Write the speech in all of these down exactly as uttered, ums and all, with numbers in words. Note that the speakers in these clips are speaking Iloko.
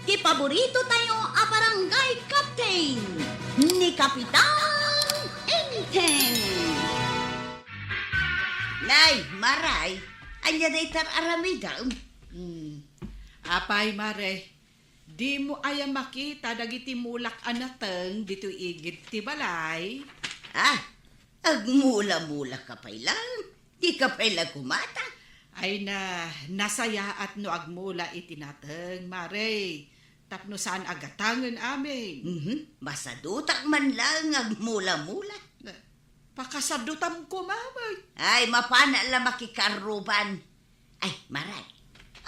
Ti paborito tayo a barangay captain, ni Kapitan Enteng. Nay, Maray, ania dayta aramidem? Hmm. Apay, Mare, dimo aya makita dagiti mulak a nateng ditoy igid ti balay? Ah, agmula-mula ka pay lang. Dika pay la kumata. Ay na, nasayaat no agmula iti nateng, Mare, tapno saan a gatangen amin. Mhm. Masadutak man laeng agmula-mula. Na, pakasadutam koma, Mare. Ay, mapanak la makikarruban. Ay, Maray,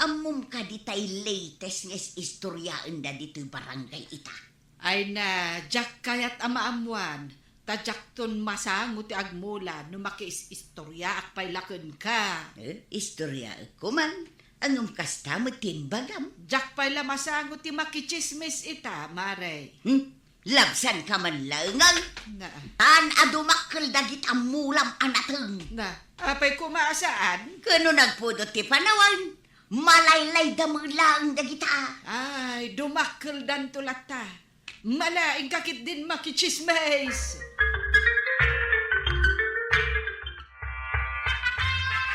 ammom kadi tay latest nga is-istoryaenda ditoy barangay ita? Ay na, diak kayat a maammoan, ta diakton masango ti agmula no makiis-istoryaak pay la kenka. Eh, istoryaek koma. Ngem kasta met ti imbagam. Diak pay la masango ti makitsismis ita, Mare. Hmm? Labsanka man laeng. Na. Saan a dumakkel dagiti ammulam a nateng. Na, apay koma a saan? Ken no nagpudot ti panawen, malaylayda met laeng dagita. Ay, dumakkeldanto latta. Mala, inka ketdin makitsismis.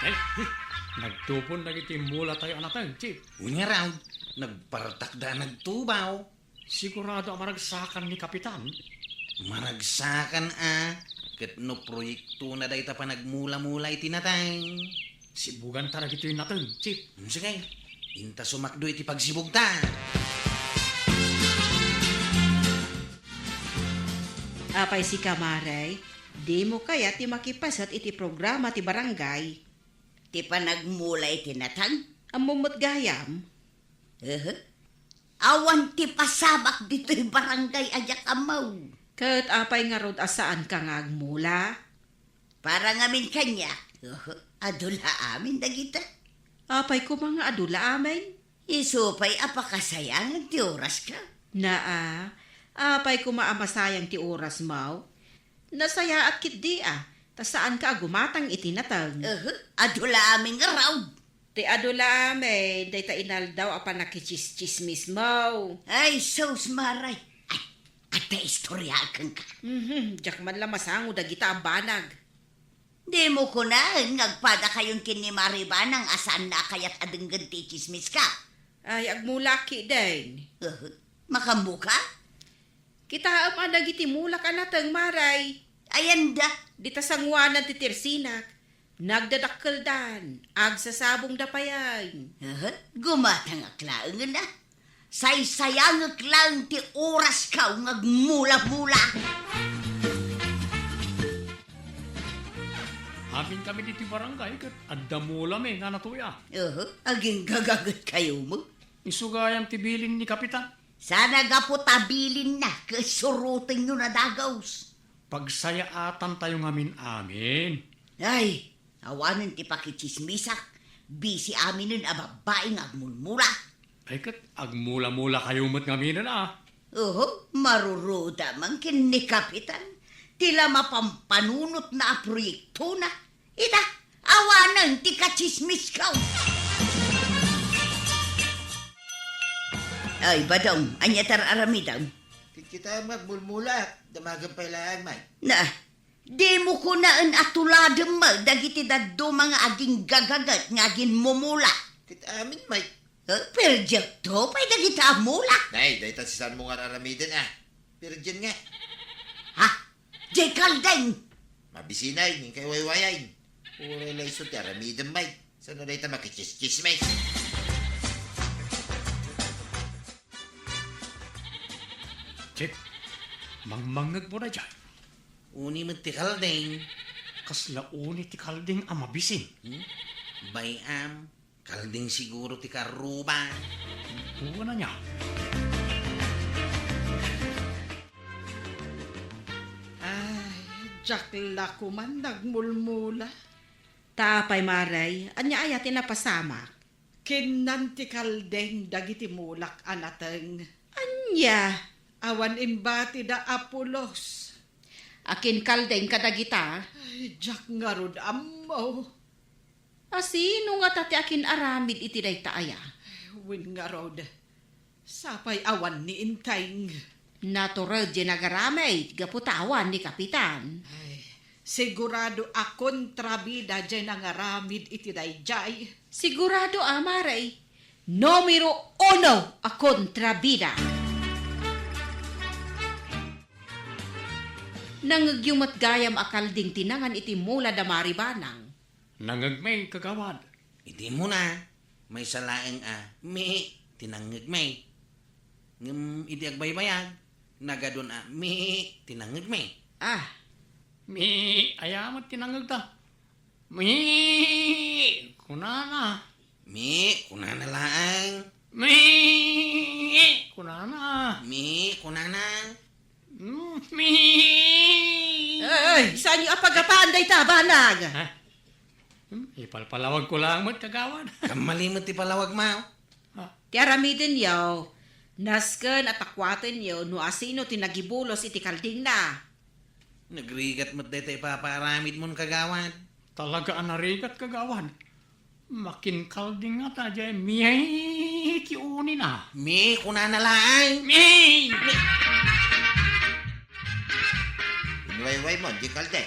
Ay, nagtubon dagiti mulatayo a nateng, Chief. Wen ngarud, nagpartakda a nagtubaw. Sigurado a maragsakan ni Kapitan. Maragsakan a, ket no proyektona dayta panagmula-mula iti nateng. Sibuganta dagitoy nateng, Chief. Sige, inta sumakdo iti pagsibugta. Apay sika, Mare, dimo kayat ti makipaset iti programa ti barangay? Ti panagmula iti nateng? Ammom met gayam? Ehe. Awan ti pasamak ditoy barangay a diak ammo. Ket apay ngarud a saanka nga agmula? Para ngamin kaniak, ehe, adu la amin dagita. Apay koma nga adu la amin? Isu pay a pakasayangan ti oraska. Naa, apay koma a masayang ti orasmo? Nasayaat ketdi a, ta saanka a gumatang iti nateng. Ehe, adu la amin ngarud. Ti adu la amin, dayta inaldaw a pannakitsistsismismo. Ay, sus, Maray. Ay, adda istoryaek kenka. Mhm, diak man la masango dagita a banag. Dimo kunaen nga agpadakayon ken ni Mare Banang a saanna a kayat a denggen ti itsismiska? Ay, agmulak ketdin. Ehe, makammoka? Kitaem a dagiti mulak a nateng, Maray. Ayanda? Dita sangoanan ti tersinak. Nagdadakkeldan, agsasabongda payen. Aha, gumatangak laengen a. Saysayangek laeng ti orasko nga agmula-mula. Amin kami ditoy barangay ket adda mulami nga natuya. Aha, aginggagaget kayo mo? Isu gayam ti bilin ni Kapitan. Sana gapu ta bilinna ket surotenyo na dagus. Pagsayaatan tayo ngamin amin. Ay, awanen ti pakitsismisak, bisi aminen a babbai nga agmulmula. Ay, ket agmula-mula kayo met ngaminen a. Oho, maruruda man ken ni Kapitan, ti la mapampanunotna a proyektona. Ita, awanen ti katsismisko. Ay, Badong, ania ti ar-aramidem? Ket kita met mulmula, damagen pay laeng, Mike. Na, dimo kunaen a tuladem met dagiti dadduma nga aginggagaget nga aginmumula. Ket amin, Mike. Eh, perdiekto pay dagiti a mula. Nay, dayta ti saanmo nga ar-aramiden a. Perdian nga. Ha? Jay Kaldeng! Mabisinay, ning kay waywayain. Uray la isu ti aramidem, Mike. Saan na dayta makitsismis, Mike? Chief, mangmangngeg mo na dyan. Uni met ti Kaldeng. Kasla uni ti Kaldeng a mabisin. Hmm? Bay-am. Kalding siguro ti karruba. Buwan na niya. Ay, diak la koman nagmulmula. Ta apay, Maray, ania aya ti napasamak? Kinnan ti Kalding dagiti mulak a nateng. Ania? Awan imbatida a pulos. Akin Kalding kadagita? Ay, diak ngarud ammo. A sino ngata ti akin-aramid iti dayta aya? Wen ngarud, Sapay awan ni Enteng. Natured diay nagaramid gapu ta awan ni Kapitan. Ay, sigurado a kontrabida diay nangaramid iti daydiay. Sigurado a, Mare. Numero uno a kontrabida. Nangngegyo met gayam a kalding ti nangan iti mula da Mari Banang. Nangngegmi, kagawad. Idi muna, maysa laeng a mi ti nangngegmi. Ngem idi agbaybayag, nagadun a mi ti nangngegmi. Ah. Mi, aya met ti nangngegda. Mi, kunana. Mi, kunana laeng. Mi, kunana. Mi, kunana. Mm, mi. Ay, ay, saanyo a pagapaan dayta, banag? Ha? Hmm, ipalpalawag ko lang met, kagawad. Kammali met ti palawag, ma. Ha? Ti aramidenyo, nasken a takuatenyo no asino ti nagibulos iti kaldingna. Nagrigat met dayta ipapaaramidmon, kagawad. Talaga a narigat, kagawad. Makinkalding ngata diay mi ti unina. Mi, kunana laeng. Mi! Mi! Inwayway mo, di kalding.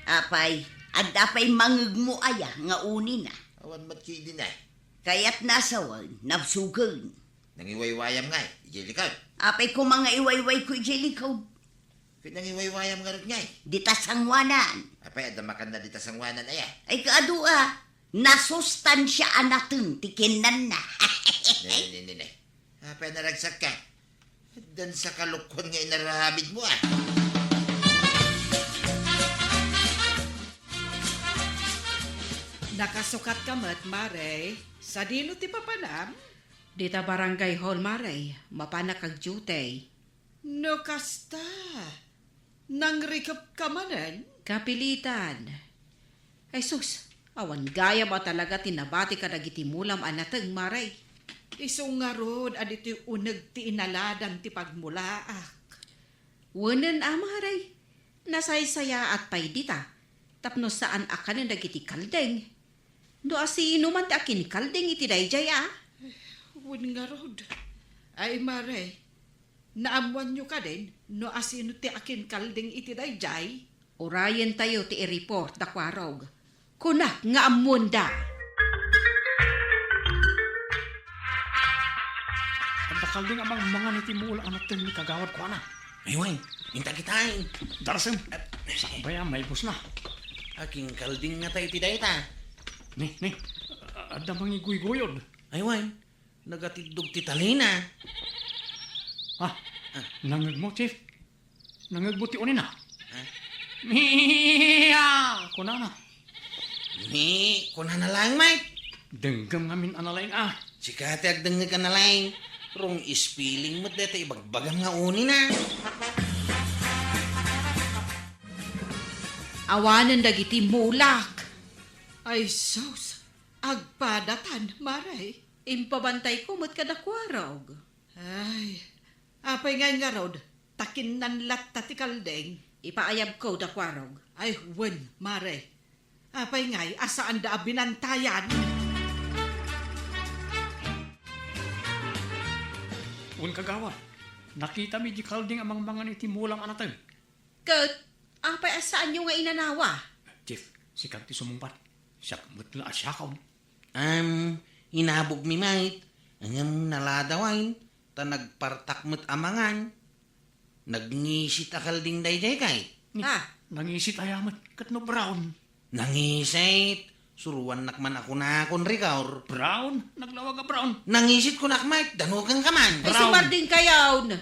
Apay, adda pay mangngegmo aya nga unina? Awan met kidin, eh. Kayatna a sawen, nabsugen. Nangiwaywayam ngay, idiay likod. Apay koma nga iwaywayko idiay likod? Ket nangiwaywayam ngarud ngay? Dita sanguanan. Apay, adda makanna dita sanguanan, aya? Ay, kaadu a. Nasustansia a nateng ti kinnanna. Ne, ne, ne, ne. Apay, naragsakka? Addan sa kalukon nga inaramidmo, ah. Nakasukatka met, Mare. Sadino ti papanam? Dita barangay hall, Mare. Mapanak agdiutay. No kasta, nangrikepka manen? Kapilitan. Ay sus, awan gayam a talaga ti nabati kadagiti mulam a nateng, Mare. Isu ngarud a ditoy uneg ti inaladam ti pagmulaak. Wenen a, Mare, nasaysayaat pay dita tapno saan a kanen dagiti kalding. No asino man ti akinkalding iti daydiay a? Wen ngarud. Ay, Mare, naammoanyo kadin no asino ti akinkalding iti daydiay? Urayentayo ti i-report da Kuarog. Kunak nga ammoenda. Adda kalding a mangmangan iti mula a nateng ni kagawad kuana. Ay, wen, inta kitaen. Darasem. Sakbay a, maibusna. Akinkalding ngata iti dayta. Ni, ni, adda mangiguyguyod. Ay, wen, nagatiddog ti talina. Ah, nangngegmo, Chief? Nangngegmo ti unina? Ha? Mia! Kunana. Mi, kunana laeng, Mike. Denggem ngamin a nalaing a. Sika ti agdengngeg a nalaing. Wrong spelling met dayta ibagbagam nga unina. Awanen dagiti mulak. Ay sus, agpadatan, Mare. Impabantayko met kada Kuarog. Ay, apay ngay ngarud, ta kinnan latta ti kalding. Ipaayabko da Kuarog. Ay, wen, Mare. Apay ngay a saanda a binantayan? Wen, kagawad, nakitami di kalding a mangmangan iti mulam a nateng. Ket apay a saanyo nga inanawa? Chief, sika ti sumungbat. Siak met la a siakon. Am, inabogmi met, ngem naladawen, ta nagpartak met a mangan. Nagngisit a kalding daydiay kay? Ni, ah, nangisit aya met, ket no brown? Nangisit. Suruannak man a kunakon, Rigor. Brown? Naglawag a brown? Nangisit kunak met, danukengka man. Ay, brown. Sumarding kayon.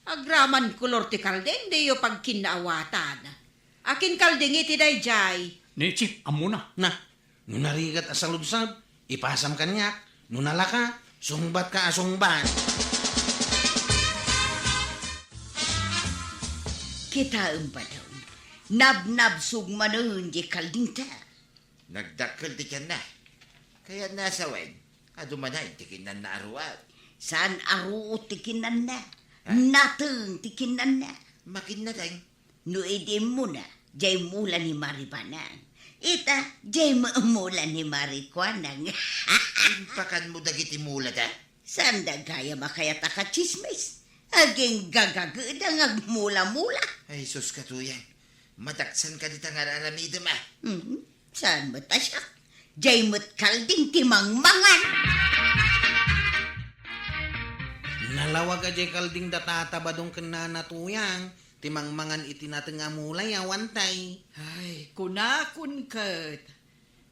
Agraman kolor ti kalding, diyo pagkinnaawatan. Akinkalding iti daydiay. Ni Chief, ammona. Na, no narigat a saludsad, ipasam kaniak. No nalaka, sungbatka a sungbat. Kitaem, Badong. Nabnabsog manen di kaldingta. Nagdakkel ti tianna. Kayatna a sawen, adu manen ti kinnanna a ruot. Saan a ruot ti kinnanna? Ha? Nateng ti kinnanna. Makinnateng? No idi immuna, diay mula ni Mari Banang. Ita, diay met mula ni Mari Kuanang. Impakanmo dagiti mulata? Saanda gayam a kayat a katsismis. Aginggagageda nga agmula-mula. Ay, sus, Katuyang. Madaksan ka dita nga ar-aramidem, a. Hmm, saan met a siak? Diay met kalding ti mangmangan. Nalawag a diay kalding da Tata Badong ken Nana Tuyang ti mangmangan iti nateng a mula, ya, wen tay? Ay, kunakon ket.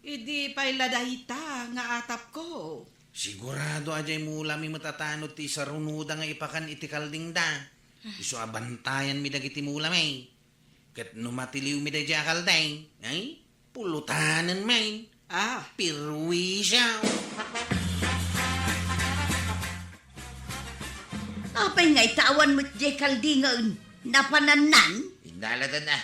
Idi pay la dayta nga atapko. Sigurado a diay mulami met a tanod ti isarunoda nga ipakan iti kaldingda. Isu a bantayanmi dagiti mulami. Ket no matiliwmi daydiay a kalding, ay, pulutanenmi. Ah. Pirwisyo. Apay nga itawan met diay kaldingen? Napanannan? Innaladan a.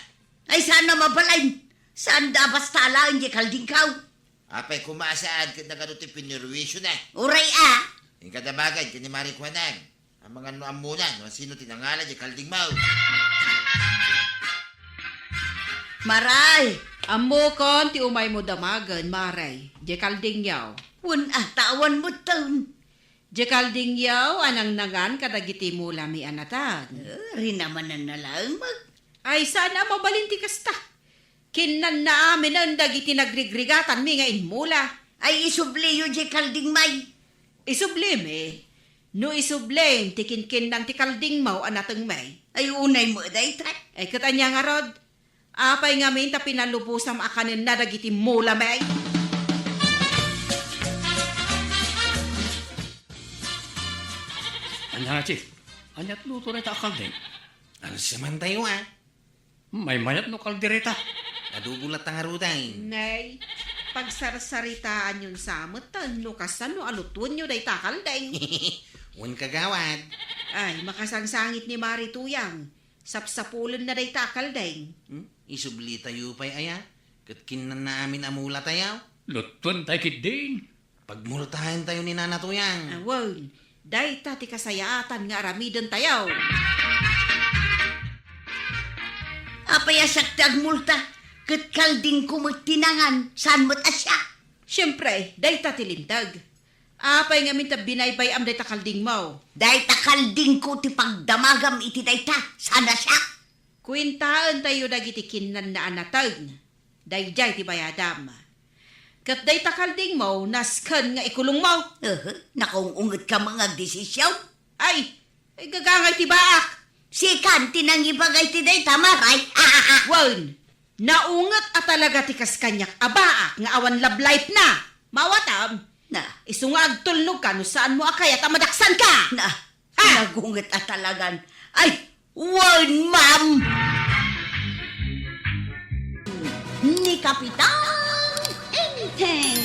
Ay, saan a mabalin? Saanda a basta alaen diay kaldingko? Apay koma a saan ket nagano ti pinirwisyo na? Uray a! Inka damagen ken ni Mari Kuanang. Amangan no ammona no sino ti nangala diay kaldingmo. Maray! Ammokon ti umaymo damagen, Maray. Diay kaldingyo. Wen a, ta awan metten. Diay kaldingyo a nangnangan kadagiti mulami a natag. Eh, rinamananna laeng met. Ay, saan a mabalin ti kasta? Kinnanna aminen dagiti nagrigrigatanmi nga immula. Ay, isubliyo diay kaldingmi. Isublimi? No isublim ti kinkinnan ti kaldingmo a natengmi. Ay, unay met dayta. Ay, ket ania ngarud? Apay ngamin ta pinalubosam a kanenna dagiti mulami? Ania nga, Chief? Ania't luto dayta a kalding? Alsimantayo, a. Maymayat no kaldereta. Adobo latta ngaruden. Nay, pagsarsaritaanyon sa met no kasano a lutuenyo dayta a kalding. Wen, kagawad. Ay, makasangsangit ni Mari Tuyang. Sapsapulenna dayta a kalding. Hmm? Isublitayo pay aya? Ket kinnanna amin a mulatayo? Lutuentayo ketdin. Pagmultaentayo ni Nana Tuyang. Awan, dayta ti kasayaatan nga aramidentayo. Apay a siak ti agmulta? Ket kaldingko met ti nangan, saan met a siak? Siempre, dayta ti linteg. Apay ngamin ta binaybay-am dayta kaldingmo? Dayta kaldingko ti pagdamagam iti dayta, saan a siak? Kuentaentayo dagiti kinnanna a nateng. Daydiay ti bayadam. Ket dayta kaldingmo, nasken nga ikulongmo. Ehe, nakaung-ungetka met nga agdesisyon. Ay, ay, gagangay ti baak. Sikan ti nangibaga iti dayta, Maray. Wen, naunget a talaga ti kas kaniak a baak nga awan love life na. Mawatam? Na. Isu nga agtulnogka no saanmo a kayat a madaksanka. Na. Ha? Nagunget a talagan. Ay, wen, ma'am! Ni Kapitan Enteng!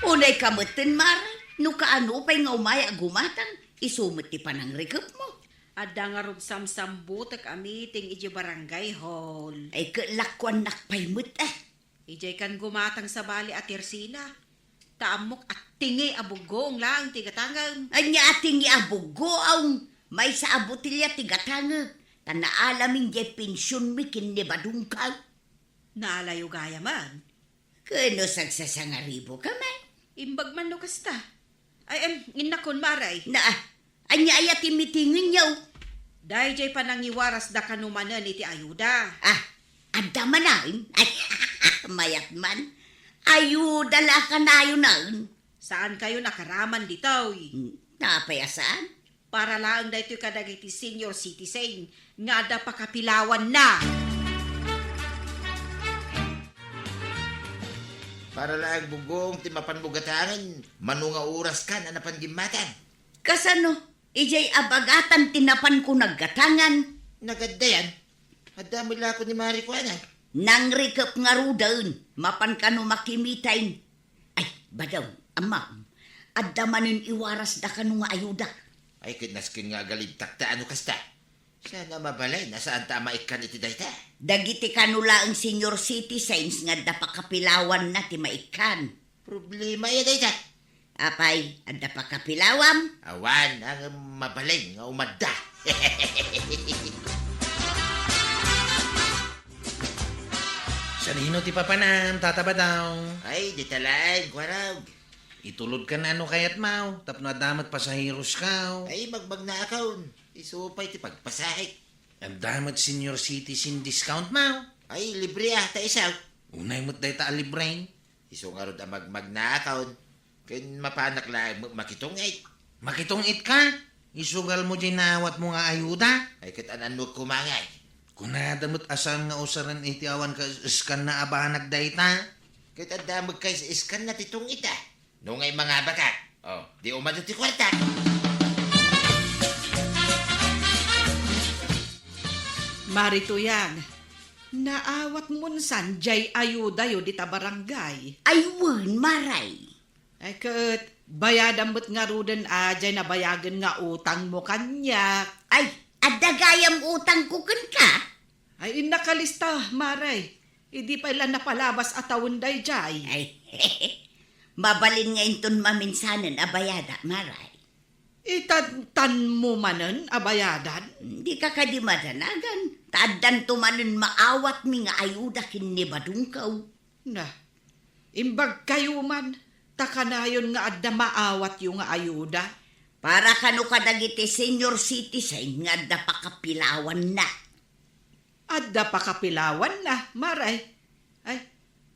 Unayka metten, Mare, no kaano pay nga umay a gumatang, isu met ti panangrikepmo. Adda ngarud samsambutek a meeting idiay barangay hall. Ay, ket lakuannak pay met, eh. Idiay kan gumatang sabali a Tersina. Ta ammok a tingi a buggoong laeng ti gatangem. Ania a tingi a buggoong? Maysa a botelia ti gatangek. Ta naalamin diay pensionmi ken ni Badongko. Naalayo gayamen? Ken no sagsasangariboka man. Imbag man no kasta. Ay, em, innakon, Maray. Na, ania aya ti meetingenyo? Daydiay panangiwarasda kano manen iti ayuda. Ah, adda manen? Ay, mayat man. Ayuda la kanayonen. Saankayo nakaraman ditoy? Hmm, apay a saan? Para laeng daytoy kadagiti senior citizen nga adda pakapilawanna. Para laeng buggoong ti mapanmo gatangen, mano nga oras kan a napan gimmatang? Kasano? Idiay abagatan ti napanko naggatangan. Nagaddayan? Adda met la ko ni Mari Kuana. Nangrikep ngaruden, mapan kano makimitaen. Ay, Badong, ammom, adda manen iwarasda kano nga ayuda. Ay, ket nasken nga agalibtak ta ano kasta. Saan a mabalin a saanta a maikkan iti dayta? Dagiti kano laeng senior citizens nga adda pakapilawanna ti maikkan. Problema ya dayta. Apay, adda pakapilawam? Awan, ang mabalin nga umadda. Sanino ti papanam, Tata Badong? Ay, dita laeng, Kuarog. Itulodka na no kayatmo, tapno adda met pasaheroska. Ay, magmagnaakon. Isu pay ti pagpasahek. Adda met senior citizen discountmo. Ay, libre ah, ta isu. Unay met dayta a libre. Isu ngarud a magmagnaakon. Ken mapanak laeng met makitong-it. Makitong-itka? Isugalmo diay naawatmo nga ayuda? Ay, ket an-annuek koma ngay. Kunada met a saan nga usaren iti awan kas-iskanna a banag dayta? Ket adda met kas-iskanna ti tong-ita. No ngay mangabakak, o, di umadu ti kuartak. Mari Tuyang, naawatmon san diay ayudayo dita barangay? Ay, wen, Maray. Ay, ket, bayadam met ngaruden a diay nabayagen nga utangmo kaniak. Ay, adda gayam utangko kenka? Ay, innak a lista, Maray. Idi pay la napalabas a tawen daydiay. Ay, mabalin nga inton maminsanen a bayada, Maray. Itantanmo manen a bayadan? Dika kadi madanagan, ta addanto manen maawatmi nga ayuda ken ni Badungkaw. Na, imbagkayo man, ta kanayon nga adda maawatyo nga ayuda. Para kano kadagiti senior citizen nga adda pakapilawanna. Adda pakapilawanna, Maray. Ay,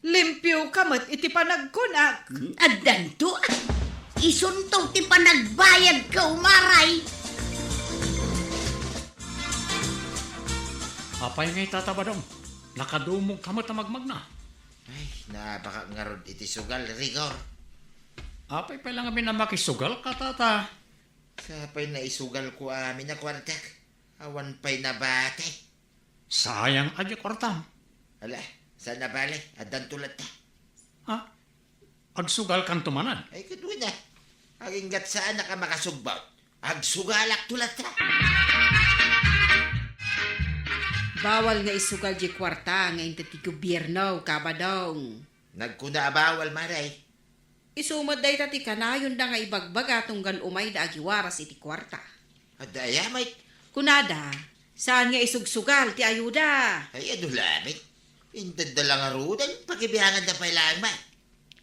limpioka met iti panagkunak. Hmm, addanto, ah. Isunto ti panagbayadko, Maray. Apay ngay, Tata Badong? Nakadumogka met a magmagna? Ay, naabakak ngarud iti sugal, Rigor. Apay pay la ngamin a makisugalka, Tata? Sa pay naisugalko amin a kuartak, awan pay nabati. Sayang a diay kuartam. Ala, saan a bale, addanto latta. Ha? Agsugalkanto manen? Ay, ket wen a. Aginggat saanak a makasugbaw. Agsugalakto latta. Bawal nga isugal diay kuarta nga inted ti gobierno, Kabadong. Nagkuna a bawal, Maray. Isu met dayta ti kanayonda nga ibagbaga tunggal umayda agiwaras iti kuarta. Adda aya met? Kunada, saan nga isugsugal ti ayuda? Ay, adu laeng met. Intedda la ngaruden, pakibianganda pay laeng met.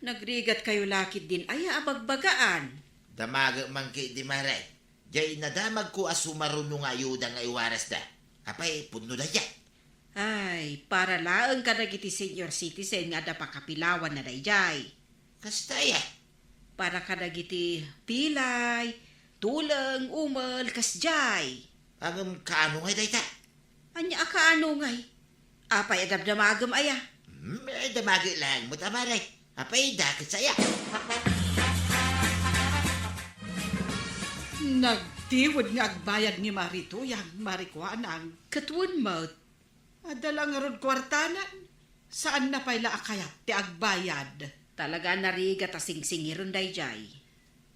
Nagrigatkayo la ketdin aya a bagbagaan? Damagek man ketdi, Maray. Diay nadamagko a sumaruno nga ayuda nga iwarasda. Apay, pudno dayta? Ay, para laeng kadagiti senior citizen nga adda pakapilawanna daydiay. Kasta aya? Para kadagiti pilay, tuleng, umel, kasdiay. Ngem kaano ngay dayta? Ania a kaano ngay? Apay a damdamagem aya? Hmm, eh, damagek laeng met, Maray. Apay, dakes aya? Nagtiwed nga agbayad ni Mari Tuyang, Mari Kuanang. Ket wen met. Adda la ngarud kuartanan. Saanna pay la a kayat ti agbayad. Talaga a narigat a singsingiren daydiay.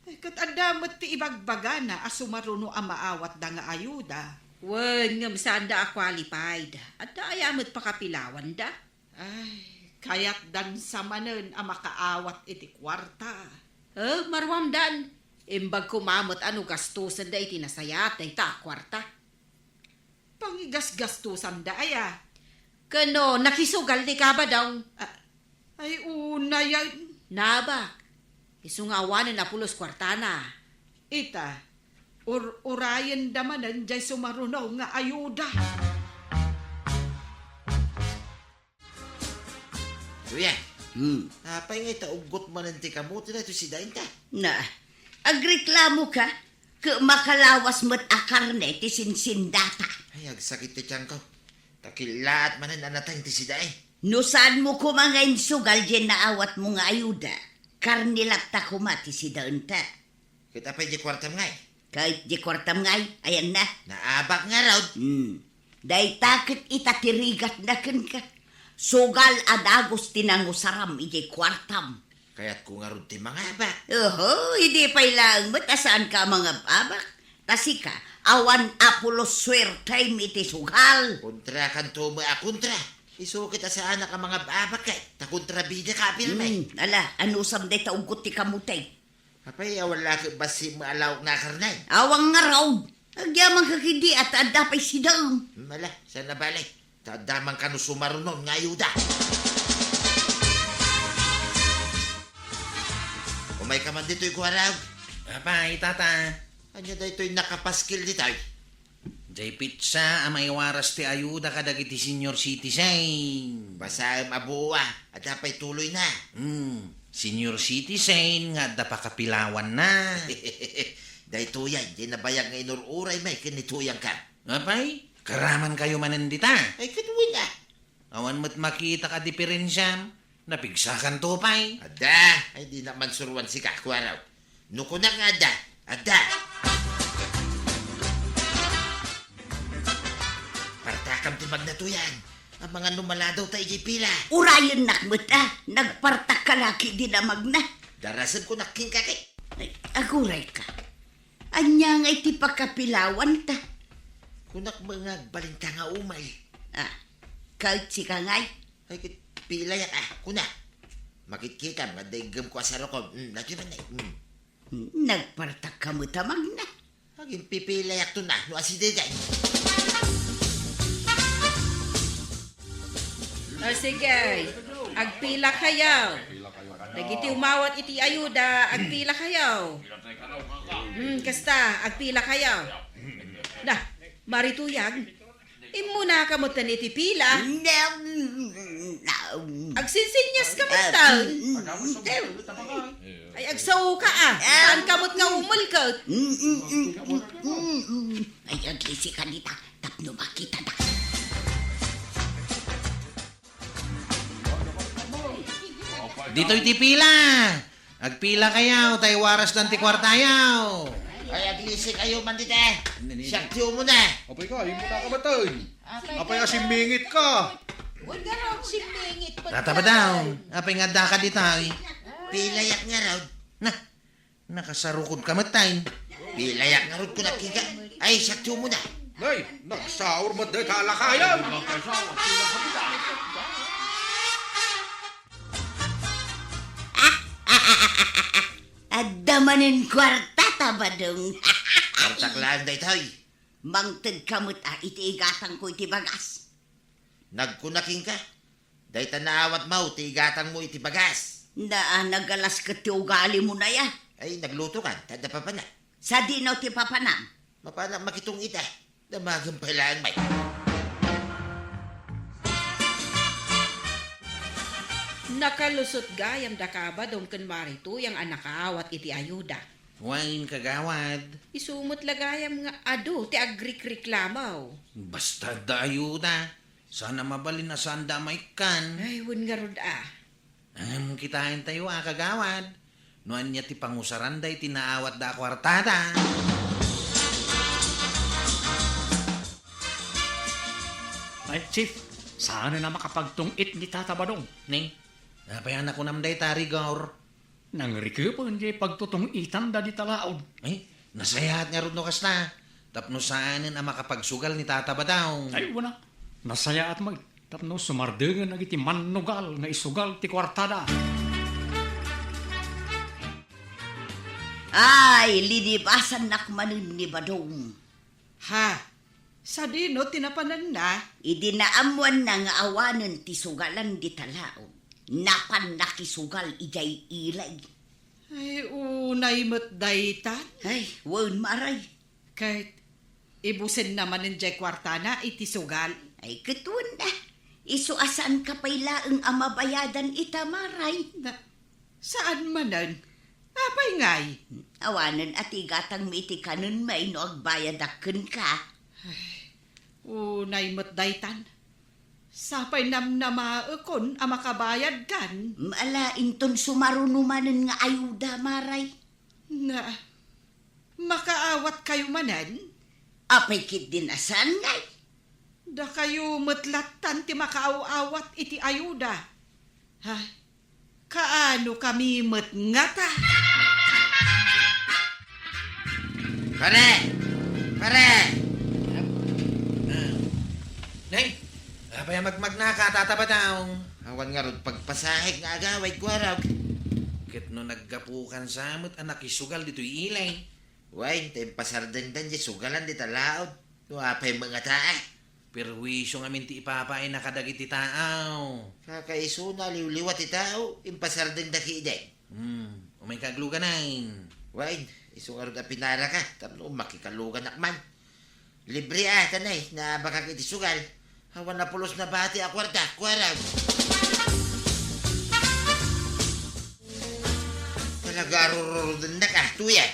Ay, ket adda met ti ibagbagana a sumaruno a maawatda nga ayuda. Wen, ngem saanda a qualified. Adda aya met pakapilawanda? Ay, kayatdan sa manen a makaawat iti kuarta. Eh, maruamdan. Imbag koma met a no gastosenda iti nasayaat dayta a kuarta. Pangigasgastosanda aya? Ken no nakisugal ni Kabadong? Ah, ay, unayen. Nabak. Isu nga awanen a pulos kuartana. Ita, ur-urayenda manen jay sumaruno nga ayuda. Kuya, Hmm. apay nga ita uggot manen ti kamote daytoy sidaenta? Na, agreklamoka, ket makalawas met a karne ti sinsindata. Ay, agsakit ti tiangko. Ta killaat manen a nateng ti sidae. No saanmo koma nga insugal diay naawatmo nga ayuda, karne latta koma ti sidaenta. Ket apay diay kuartam ngay? Ket diay kuartam ngay, ayanna. Naabak ngarud. Hmm. Dayta ket ita ti rigatna kenka. Sugal a dagus ti nangusaram idiay kuartam. Kayatko ngarud ti mangabak. Oho, idi pay laeng met a saanka a mangab-abak. Ta sika, awan a pulos suertem iti sugal. Kontrakanto met a kontra. Isu ket a saanak a mangab-abak ket ta kontrabidaka a pirme. Hmm, ala, anusam dayta uggot ti kamote? Apay, awan la ket bassit met a laok nga karne? Awan ngarud. Agyamanka ketdi a ta adda pay sidaem. Hmm, ala, saan a bale. Ta adda man kano sumarunon nga ayuda. Apay ka man ditoy, Kuarog? Apay, tata. Ania daytoy nakapaskil ditoy? Jay petsa a maiwaras ti ayuda kadagiti senior citizen. Basaem a buo, a. Adda pay tuloyna. Hmm, senior citizen nga adda pakapilawanna. Daytoyen, jay nabayag nga inur-uray may ken ni Tuyang ka. Apay, karamankayo manen dita? Ay, ket wen a. Awan met makitak a diperensiam. Napigsakanto pay. Adda, ay, dina man suruan sika, Kuarog. No kunak nga adda, adda. Partakam ti magna, Tuyang. Amangan no maladaw ta idiay pila. Urayennak met a, nagpartak ka la ket dina magna. Darasem kunak kenka ket. Ay, agurayka. Ania ngay ti pakapilawanta? Kunak met nga agbalinta nga umay. Ah, ket sika ngay? Ay, ket pilayak a, kuna. Makitkitam nga adda iggemko a sarukon. Hmm, daytoy man, eh. Hmm. Hmm, nagpartak ka met a magna. Agimpipilayakto na, no asidegen. O, sige. Agpilakayo. Dagiti umawat iti ayuda, agpilakayo. Hmm, kasta, agpilakayo. Na, Mari Tuyang, immunaka metten iti pila. Agsinsinyaska metten. Ay, agsaoka a. Saanka met nga umulkot. Ay, aglisi ka dita tapno makitadak. Ditoy ti pila. Agpilakayo, ta iwarasdan ti kuartayo. Ay, aglisikayo man dita. Nini. Siak ti umuna. Apay ka, immunaka metten. Apay a simmingit ka. Wen ngarud, simmingit. Tata Badong, apay nga addaka dita, eh? Pilayak ngarud. Na, nakasarukodka metten. Pilayak ngarud kunak kenka. Ay, siak ti umuna. Nay, nagsaur met dayta a lakayan. Adda manen kuarta, Tata Badong. Kuartak laeng daytoy. Mangtedka met a iti igatangko iti bagas. Nagkuna kenka, dayta naawatmo ti igatangmo iti bagas. Na, nagalas ket ti ugalimo nay a. Ay, naglutokan, ta adda papanak. Sadino ti papanam? Mapanak makitong-it a. Damagem pay laeng, may. Nakalusot gayam daka Badong ken Mari Tuyang a nakaawat iti ayuda. Wen, kagawad. Isu met la gayam nga adu ti agrikriklamo. Basta adda ayuda, saan a mabalin a saanda a maikkan. Ay, wen ngarud a. Ngem kitaentayo a, kagawad, no ania ti pangusaranda iti naawatda a kuartada. Ay, Chief, saanen a makapagtung-it ni Tata Badong. Ne? Apay a nakunam dayta, Rigor? Nangrikepen jay pagtutong-itanda dita laod. Ay, nasayaat ngarud no kasta. Tapno saanen a makapagsugal ni Tata Badong. Ay, wen a. Nasayaat met tapno sumardengen dagiti mannugal nga isugal ti kuartada. Ay, linibasannak manen ni Badong. Ha? Sadino ti napananna? Idi naammoanna nga awanen ti sugalan dita laod, napan nakisugal idiay ilay. Ay, unay met daytan. Ay, wen, Maray. Ket ibusenna manen jay kuartana iti sugal. Ay, ket wen a. Isu a saanka pay laeng a mabayadan ita, Maray. Na, saan manen? Apay ngay? Awanen a ti igatangmo iti kanenmi no agbayadak kenka. Ay, unay met daytan. Sapay namnamaekon a makabayadkan. Ala, inton sumaruno manen nga ayuda, Maray. Na, makaawatkayo manen? Apay ketdin a saan ngay? Dakayo met lattan ti makaaw-awat iti ayuda. Ha? Kaano kami met ngata? Pare! Pare! Nay, apay a magmagnaka, Tata Badong? Awan ngarud pagpasahek nga agawid, Kuarog. Ket no naggapukan sa met a nakisugal ditoy ilay. Wen, ta impasardengdan jay sugalan dita laod. No apay met ngata, a? Perwisyo ngamin ti ipapaayna kadagiti tao. Kakaisuna, liwliwa ti tao, impasardengda ketdin. Hmm. Umayka agluganan. Wen, isu ngarud a pinaraka, tapno makikaluganak man. Libre a, tanay, naabakak iti sugal. Awan a pulos na bati a kuarta, kuarag. Talaga, arururudennak a, tuya.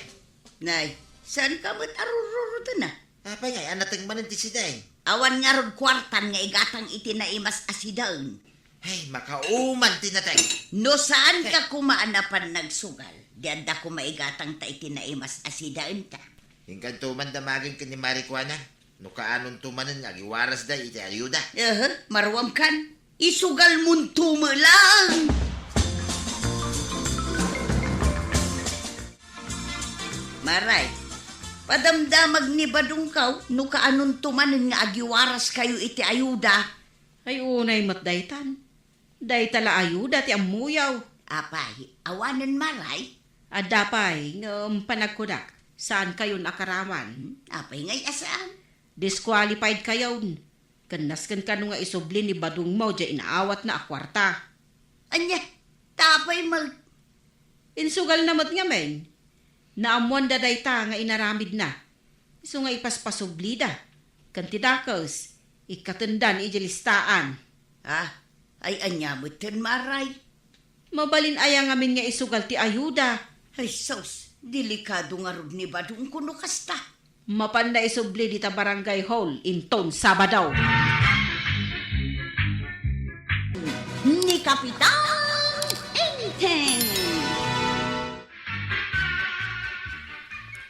Nay, saan ka met arururudenna? Apay ngay, anateng manen ti sidaen? Awan ngarud kuartan nga igatang iti naimas a sidaen. Ay, makauman ti natay. No saan ka koma a napan nagsugal, di adda koma igatangta iti naimas a sidaenta. Inkanto man damagen ken ni Mari Kuana, no kaanonto manen nga agiwarasda iti ayuda. Aha, maruamkan. Isugalmonto met laeng. Maray, padamdamag ni Badongkaw no kaanonto manen nga agiwaraskayo iti ayuda. Ay, unay met daytan. Dayta la ayuda ti ammoyo. Apay, awanen maray? Adda pay, ngem panagkunak, saankayon a karaman. Hmm, apay ngay a saan? Disqualified kayon. Ken nasken kano nga isubli ni Badongmo diay inaawatna a kuarta. Ania, ta apay met? Insugalna met ngamin. Naammoanda dayta nga inaramidna. Isu nga ipaspasublida. Ken ti dakes, ikkatendan idiay listaan. Ah, ay ania metten, Maray? Mabalin aya ngamin nga isugal ti ayuda? Ay sus, delikado ngarud ni Badongko no kasta. Mapanna isubli dita barangay hall inton Sabado. Ni Kapitan Enteng.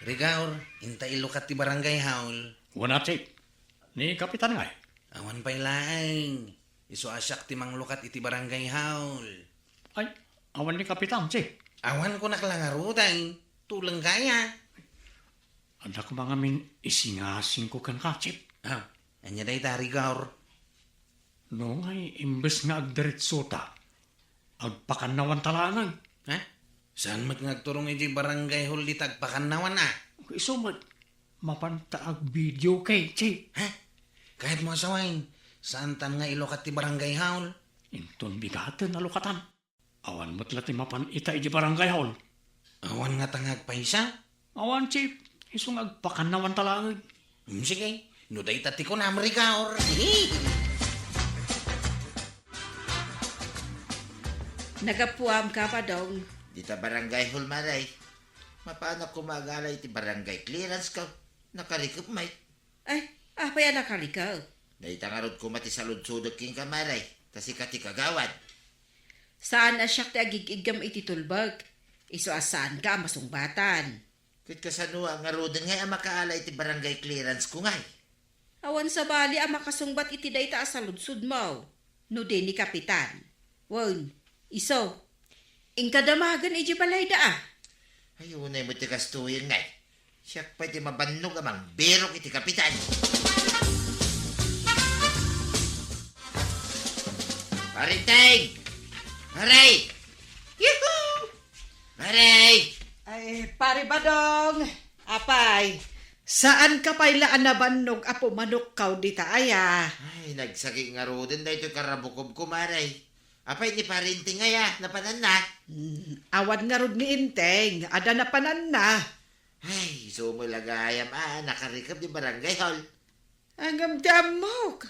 Rigaor, inta ilukat ti barangay hall. Wen a, Chief. Ni Kapitan ngay? Awan pay laeng. Isu a siak ti manglukat iti barangay hall. Ay, awan ni Kapitan, Chief. Awan kunak la ngaruden. Tuleng kaya. Adda koma ngamin isingasingko kenka, Chief. Ah, ania dayta, Rigaor? No ngay, imbes nga agdiretsota, agpakannawanta laeng. Ha? Saan met nga agturong idiay barangay hall dita agpakannawan, a? Isu met, mapanta agvideoke, Chief. Ha? Kayatmo a sawen, saantan nga ilukat ti barangay hall? Inton bigaten a lukatan. Awan met la ti mapan ita idiay barangay hall. Awan ngata nga agpaysa? Awan, Chief. Isu nga agpakannawanta laeng. Hmm, sige. No dayta ti kunam, Rigaor. Nagapuam ka, Badong? Dita barangay hall, Maray. Mapanak koma agala iti barangay clearance ko. Nakarikep met. Ay, apay a nakarikep? Dayta ngarud koma ti saludsodek kenka, Maray, ta sika ti kagawad. Saan a siak ti agig-iggem iti tulbek. Isu a saanka a masungbatan. Ket kasano a ngaruden ngay a makaala iti barangay clearance ko ngay? Awan sabali a makasungbat iti dayta a saludsodmo. No di ni Kapitan. Wen, isu. Inka damagen idiay balayda a. Ay, unay met ti kastoyen ngay. Siak pay ti mabannog a mangbirok iti Kapitan. Pare Enteng! Pare! Yuhu! Pare! Ay, Pare Badong! Apay, saanka pay la a nabannog a pumanokkaw dita aya? Ay, nagsaki ngaruden daytoy karabukobko, Maray. Apay ni Pare Enteng aya, napananna? Hmm, awan ngarud ni Enteng, adda napananna. Ay, isu met la gayam a nakarikep ti barangay hall. Ngem ti ammok,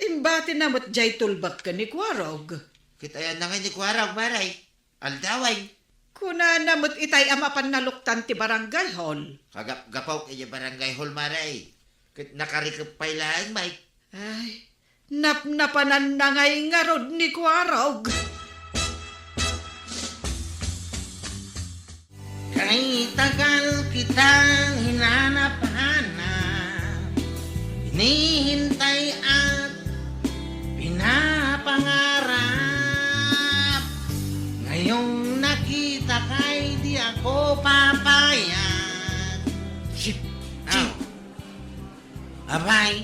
imbatina met diay tulbek ken ni Kuarog. Ket ayanna ngay ni Kuarog, Maray? Aldawen. Kunana met itay a mapan naluktan ti barangay hall. Kagapgapok idiay barangay hall, Maray. Ket nakarikep pay laeng, Mike. Ay, napnapananna ngay ngarud ni Kuarog. Kay tagal kitang hinanap-hanap, hinihintay at pinapangarap. Ngayong nakita kay di ako papayag. Chief, Chief. Aw. Abay,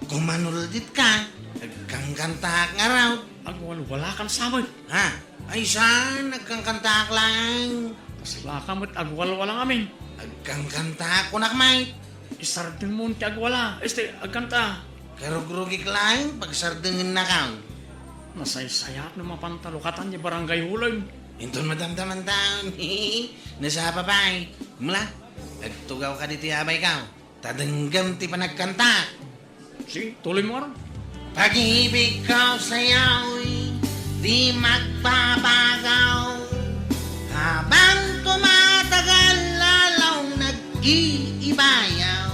kumanulditka, agkangkantaak ngarud. Agwalwalakan sa met. Ha? Ay, saan? Agkangkantaak laeng. Kasla ka met agwalwala ngamin. Agkangkantaak kunak, Mike. Isardengmo ti agwala. Este, agkanta. Karugrugik laeng, pagsardengennakon. Nasaysayaat no mapanta lukatan ti barangay hall. Inton madamdaman taon, nasapa pay. Mula, agtugawka ditoy abayko. Ta denggem ti panagkanta. Sige, tuloy mo ngarud. Pag-ibig ko sa'yo'y di magbabago. Habang tumatagal, lalong nag-iibayaw.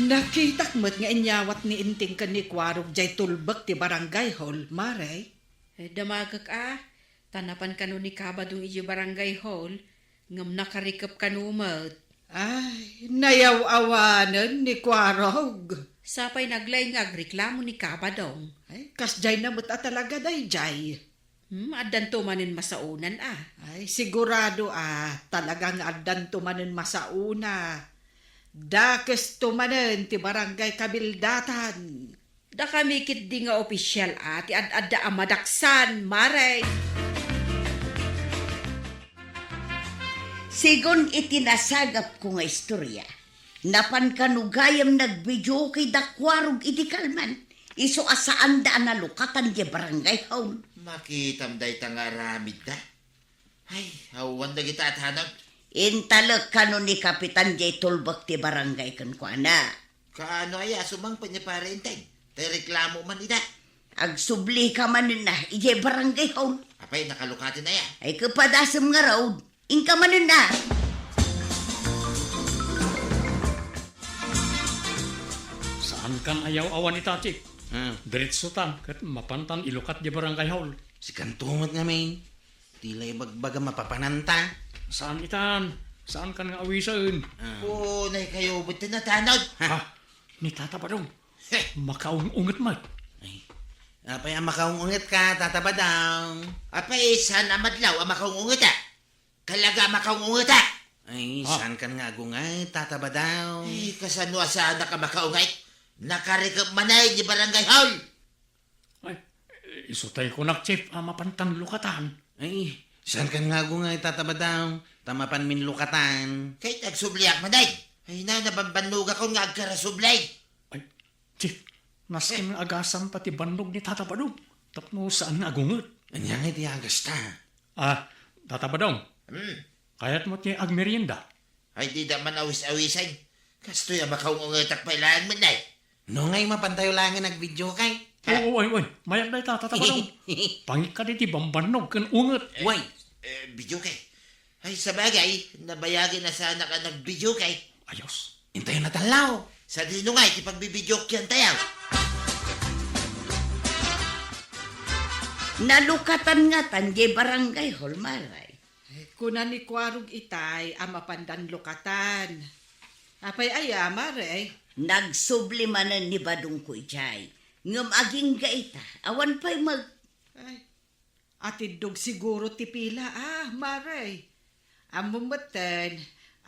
Nakitak met nga inyawat ni Inting ken ni Kuarog jay tulbek ti barangay hall, Mare. Eh, damagek a, ta napan kano ni Kabadong idiay barangay hall, ngem nakarikep kano met. Ay, nayaw-awanen ni Kuarog. Sapay naglaing nga agreklamo ni Kabadong. Ay, kasjayna met a talaga dayjay. Hmm, addanto manen masaonan a. Ay, sigurado a, talaga nga addanto manen masaona. Dakesto manen ti barangay kabildatan. Dakami ketdi nga opisial a ti ad-adda a madaksan, Mare. Segun iti nasagapko nga istoria, napan kano gayam nagbidiokey da Kuarog idi kalman, isu a saanda a nalukatan diay barangay hall. Makitam dayta nga aramidda. Ay, awan dagita a tanod. Intalek kano ni Kapitan diay tulbek ti barangay kenkuana. Kaano aya a sumangpet ni Pare Enteng? Tay reklamo man ida. Agsubli ka manen a idiay barangay hall. Apay, nakalukaten aya? Ay, kapadasem ngarud. Inka manen a. Saan kan ayaw-awan ita, Chief? Hmm. Diretso tan, ket mapantan ilukat di barangay hall. Sikanto met ngamin. Ti la ibagbagam a papananta. Saan itan? Saan kan nga awisen? Ah. O, nay kayo, ba't ti natanod? Ha? Ah, ni Tata Badong. Heh. Makaung-unget met. Ay. Apay a makaung-unget ka, Tata Badong? Apay, saan a madlaw a makaung-unget a? Kalaga a makaung-unget a? Ay, ah, saan kan nga agunget, Tata Badong? Ay, kasano a saanak a makaunget? Nakarikep man ay di barangay hall. Ay, isu tay kunak, Chief, a mapantan lukatan. Ay, saan kan nga agunget, Tata Badong, ta mapanmin lukatan? Ket agsubliak man ay. Ay na, nabambannogakon nga agkarasubli. Ay, Chief, nasken nga agasam pay ti bannog ni Tata Badong tapno saan nga agunget. Ania ngay ti agasta? Ah, Tata Badong. Hmm. Kayatmo ti agmerienda? Ay, dida man awis-awisen. Kastoy a makaung-ungetak pay laeng met, nay. No ngay, mapantayo laengen agbidiokey. Ha? Oo, uy, uy. Mayat dayta, Tata Badong. Pangikkat iti bambannog ken unget. Eh, uy. Eh, bidiokey. Ay, sabagay, nabayagen a saanak a nagbidiokey. Ayos. Intayo natallaw. Sadino ngay ti pagbibidiokiantayo? Nalukatan ngatan diay barangay hall, Mare. Eh, kuna ni Kuarog itay a mapandan lukatan. Apay aya, Mare? Nagsubli manen ni Badongko idiay. Ngem agingga ita, awan pay mag- Ay, atiddog siguro ti pila, ah, Mare. Ammom metten,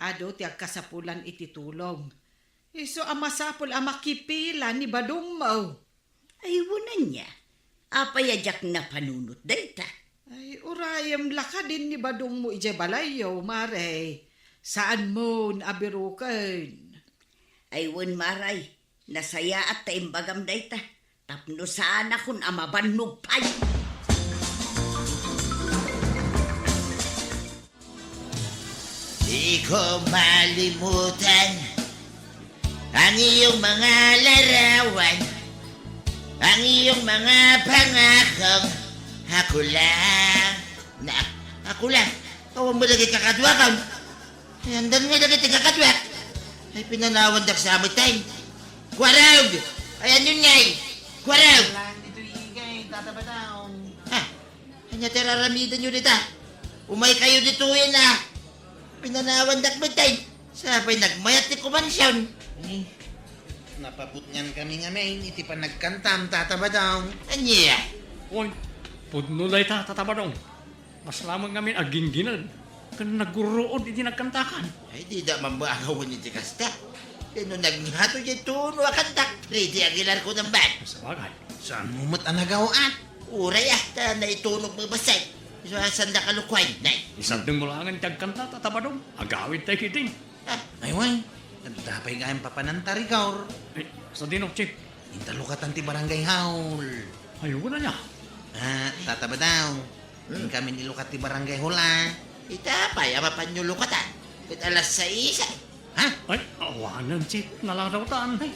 adu ti agkasapulan iti tulong. Isu a masapul a makipila ni Badongmo. Ay, wen ania? Apay a diak napanunot dayta? Ay, urayem la kadin ni Badongmo idiay balayyo, Mare. Saanmon a biroken. Ay, wen, Mare, nasayaat ta imbagam dayta. Tapno saanakon a mabannog pay. Di ko malimutan ang iyong mga larawan, ang iyong mga pangakong ako lang. Na, ako lang. Awan mo lagi kakaduakan. Ay, andan nga lagi ti kakaduak. Ay, pinanawan dak sa amat time. Kuarog! Ay, anyon ngay? Kuarog! Wala dito igay, Tata Badong. Ha? Ania ti raramidanyo dita? Umay kayo ditoyen a. Pinanawan dak met ay. Sapay nagmayat ti kumansion. Eh, napabutngan kami ngamin iti panagkantam, Tata Badong. Ania? Oy, pudno dayta, Tata Badong. Mas lamang ngamin agginggined ken nagurruod iti nagkantakan. Ay, dida mambaagawan iti kasta. Ken no nagngato diay tono a kantak, Freddy Aguilar ko nang ban. Sabagay. Saanmo met a nagaw-at? Uray a, ta naitunog mo bassit. Isu a sanda kalukwan, nay. Isaddeng mo laengen ti agkanta, Tata Badong. Agawid tay ketdin. Ah. Ay, wen. Adda pay gayam papananta, Rigor. Eh, sadino, Chief? Inta lukatan ti barangay hall. Ay, wala niya. Ah, tataba daw. Hmm. Inkami ni lukat ti barangay hall, ah. Ita pay, a mapanyo lukatan. Ket alas sais, eh. Ha? Ay, awanan, Chief. Naladawtan. Ay,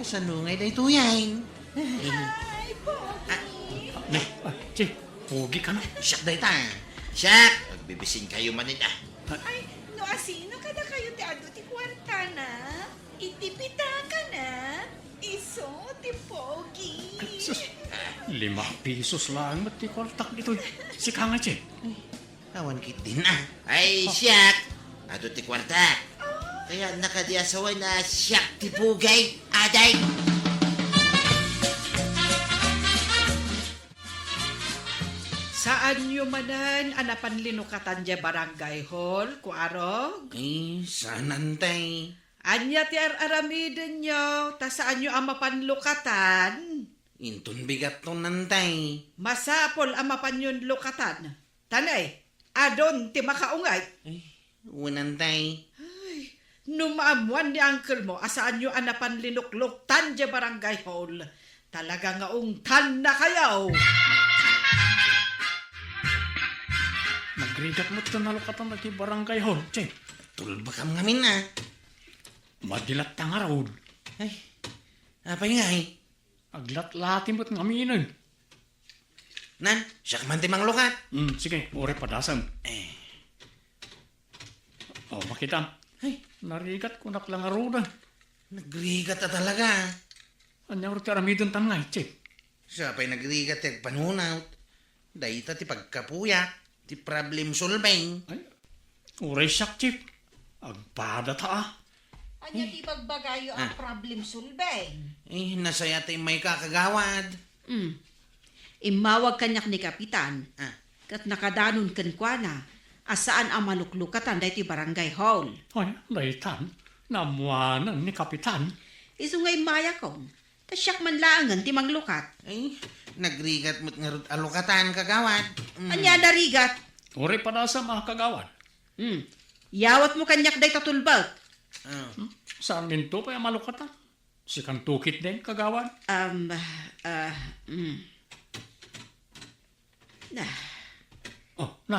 kasano ngay daytoy, ay? Ay, Pogi. Ah. Ne, ah, Chief, Pogi ka na. Siak dayta. Siak, agbibisin kayo manen, ah. Ay, no asino kadakayo ti adu ti kuartana? Iti pitakana? Isu ti Pogi. Ay, sus. Lima pesos lang met ti kuartak ditoy. Sika nga, Chief. Awan ketdin, ah. Ay, siak. Adu ti kuartak. Kaya nakadi asaway na siak ti Pogi. Aday. Saanyo manen a napan linukatan diay barangay hall, Kuarog? Eh, saan, Antay? Ania ti ar-aramidenyo, ta saanyo a mapan lukatan? Inton bigatton, Antay. Masapul a mapanyon lukatan. Ta ne, adun ti makaunget. Eh, wen, Antay. Ay, no maammuan ni uncle mo a saanyo a napan linukluktan diay barangay hall, talaga nga ungtannakayo. Nagrigat met ta nalukatan dagiti barangay hall, Chief. Tulbekam ngamin, ah. Madi latta ngarud. Ay, apay ngay? Aglatlati met ngaminen. Nan, siak man ti manglukat. Hmm, sige, uray padasem. Eh. Oh, makita. Ay. Narigat kunak la ngaruden. Nagrigat a talaga. Ania uray ti aramiden tan ngay, Chief? Siak pay nagrigat ti agpanunot. Dayta ti pagkapuyak, ti problem solving. Ay, uray siak, Chief. Agpada ta, ah. Ania ti ibagbagayo a Ah. problem solving? Eh, nasaya ta immayka, kagawad. Mm. Immawag kaniak ni Kapitan, Ah. ket nakadanon kenkuana a saan a maluklukatan daytoy barangay hall. Ay, daytan, naammuanen ni Kapitan. Isu nga immayakon, ta siak man laengen ti manglukat. Ay, nagrigat met ngarud a lukatan, kagawad. Mm. Ania a narigat? Uray padasem a, kagawad. Hmm. Yawatmo kaniak dayta tulbek. Ah. Hmm? Saankento pay a malukatan. Sikanto ketdin, kagawad. Um, ah, hmm. Na. Oh, na.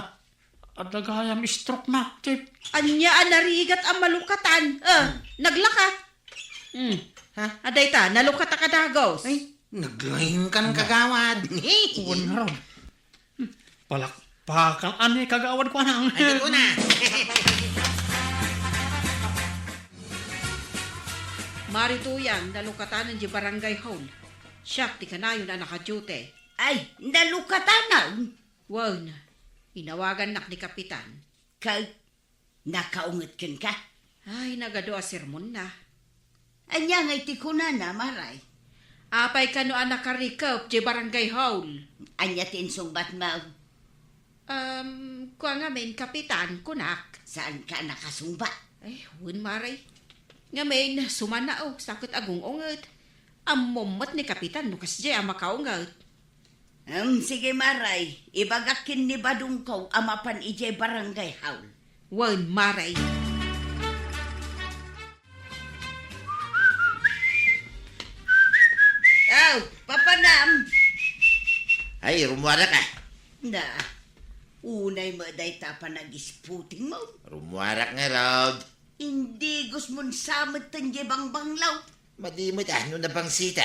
Adda gayam stroke na, Chief. Ania a narigat a malukatan? Ah, Hmm. naglaka. Hmm. Ha? Adayta, nalukataka dagus. Ay, naglaingkan, kagawad. Wen ngarud. Palakpakan ni kagawad kuanang. Ay, ito na. Marituyan, nalukatanen diay barangay hall. Siak ti kanayon a nakaduty. Ay, nalukatanen? Wen, inawagannak ni Kapitan. Ket nakaunget kenka? Ay, nagadu a sermonna. Ania ngay ti kunana, Maray? Apay kano a nakarikep diay barangay hall? Ania ti insungbatmo? Um, kua ngamin, Kapitan, kunak. Saanka a nakasungbat? Ay, wen, Maray. Ngamin, sumanaw, sa ket agung-unget. Ammom met ni Kapitan no kasdiay a makaunget. Em, sige, Maray. Ibagak ken ni Badongko a mapan idiay barangay hall. Wen, Maray. Aw, papanam! Ay, rumuarak, ah. Na, unay met dayta a panagisputingmo. Rumuarak ngarud. Indigusmon sa met diay bangbanglaw. Madi met, ah, no nabangsita.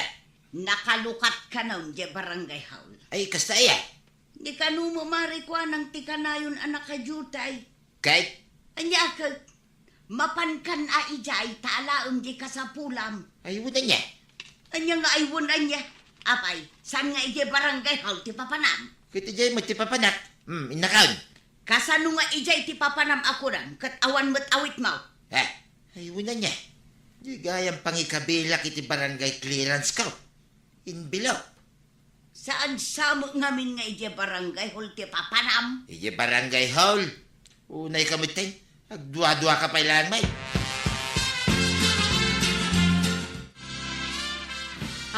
Nakalukat kano diay barangay hall. Ay, kasta aya? Di kano mamari kuanang ti kanayon a nakaduty. Kay? Ania ket, mapankan a idiay ta alaem diay kasapulam. Ay, wen ania? Ania nga ay wen ania? Apay, saan nga idiay barangay hall ti papanam? Ket idiay met ti papanak. Hmm, innakon. Kasano nga idiay ti papanam a kunam ket awan met awitmo? Eh, ay, wen ania? Di gayam pangikabilak iti barangay clearance ko. Envelope. Saan sa met ngamin nga idiay barangay hall ti papanam? Idiay barangay hall? Unay ka met, ten. Agdua-dua ka pay laeng, may.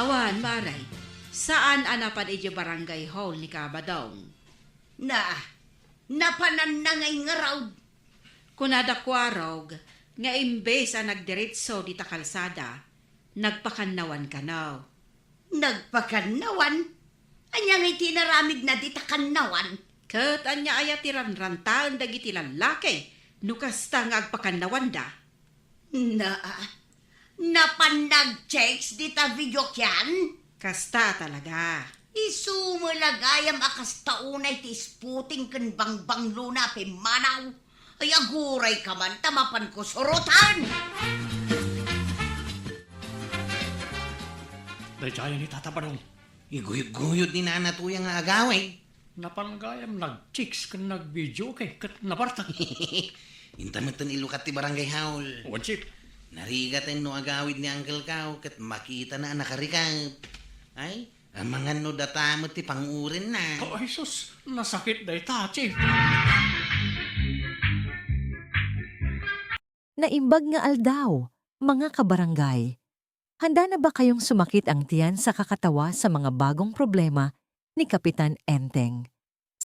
Awan, Maray. Saan a napan idiay barangay hall ni Kabadong? Na, napananna ngay ngarud. Kunada Kuarog nga imbes a nagdiretso dita kalsada, nagpakannawan kano. Nagpakannawan? Ania ngay ti inaramidna dita kannawan? Ket ania aya ti ranrantaen dagiti lallaki no kasta nga agpakannawanda? Na, napan nag-chicks dita video kian? Kasta talaga. Isu met la gayam a kasta unay ti isputing ken bangbanglona a pimmanaw. Ay, aguray ka man ta mapan ko surotan! Daydiay ni Tata Badong. Iguyod-guyod ni Nana Tuya nga agawid. Napan gayam nag-chicks ken nag-videoke ket nabartek. Inta metten ilukat ti barangay hall. Wen, Chief. Narigaten no agawid ni Uncle Kao ket makitana a nakarigat. Ay, amangan no data met ti pangurinna. Oh, ay sus, nasakit dayta, Chief. Naimbag nga aldaw, mga kabarangay. Handa na ba kayong sumakit ang tiyan sa kakatawa sa mga bagong problema ni Kapitan Enteng?